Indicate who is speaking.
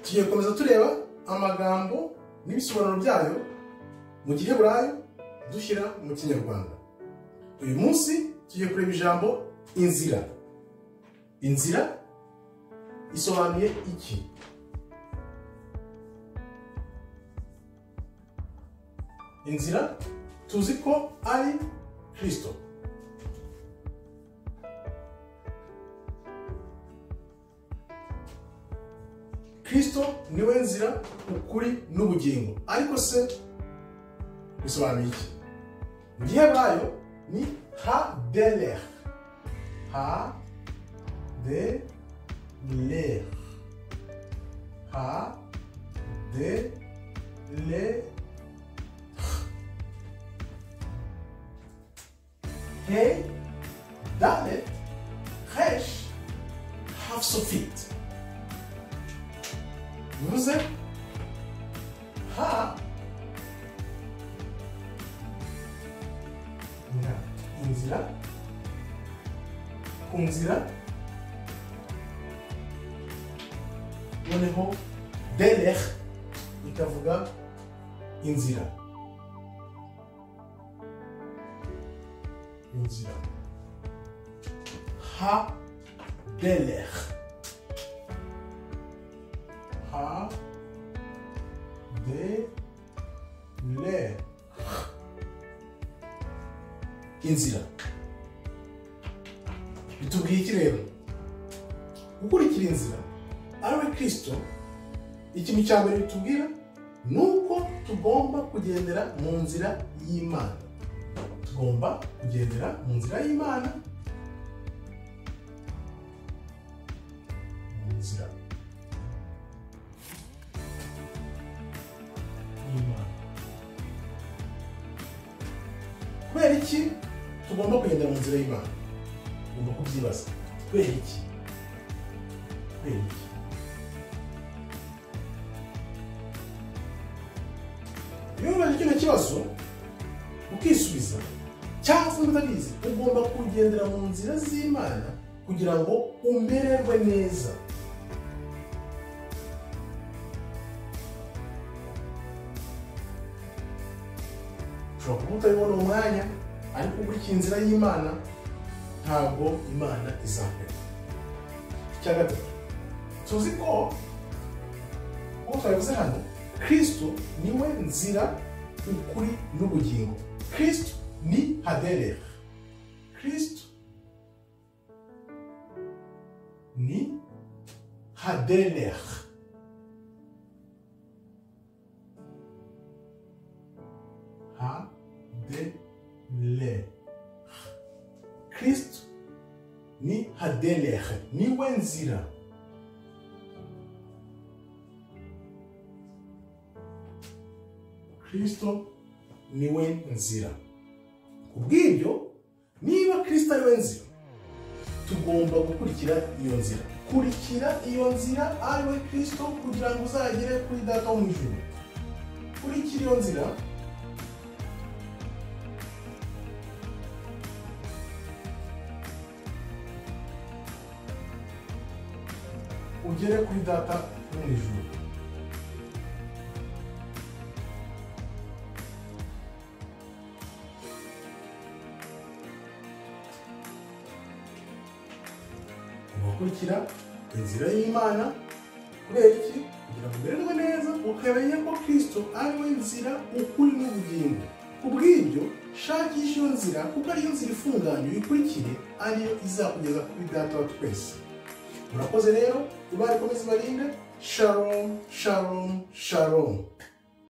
Speaker 1: Tugiye gukomeza tureba amagambo n'ibisobanuro byayo mu Giheburayo dushyira mu Kinyarwanda. Uyu munsi tugiye kureba ijambo inzira. Inzira isobanuye iki? Inzira tuzi ko ari Kristo. Kristo niwe nzira, ukuri n'ubugingo. Ariko se bisobanuye iki? Mu Giheburayo ni ha-deler. Ha-deler. Ha-deler. He, dalet, resh, hafsofit. Bivuze ha inzira, ku nzira, noneho deler ikavuga inzira. Inzira. Ha deler. Ha de le. Inzira. Bitubwiye iki rero? Gukurikira inzira ari Kristo, ikintu cya mbere bitubwira ni uko tugomba kugendera mu nzira y'Imana. Tugomba kugendera mu nzira y'Imana. Mu nzira y'Imana. Kubera iki tugomba kugendera mu nzira y'Imana? Tugomba kubyibaza. Kubera iki? Kubera iki? Iyo ubaje kino kibazo ukisubiza cyangwa se utabizi, ugomba kugendera mu nzira z'Imana kugira ngo umererwe neza. Ushobora kuba utabibona umwanya, ariko ukurikiye inzira y'Imana ntabwo Imana izakwera. Icya gatatu, tuzi ko uko twabivuze hano, Kristo niwe nzira, ukuri n'ubugingo. Kristo ni hadeler. Kristo ni hadeler. Hadeler. Kristo ni hadeler, niwe nzira. Kristo niwe nzira. Kubw'ibyo, niba Kristo ariwe nzira, tugomba gukurikira iyo nzira. Kurikira iyo nzira ariwe Kristo kugira ngo uzagere kuri Data wo mu ijuru. Kurikira iyo nzira ugere kuri Data wo mu ijuru. Gukurikira inzira y'Imana kubera iki? Kugira ngo umererwe neza, ukamenya ko Kristo ariwe nzira, ukuri n'ubugingo. Kubw'ibyo, shakisha iyo nzira kuko ariyo nzira ifunganye, uyikurikire, ariyo izakugeza kuri Data wa twese. Murakoze rero, Imana ikomeze ibarinde. Shalom, shalom, shalom.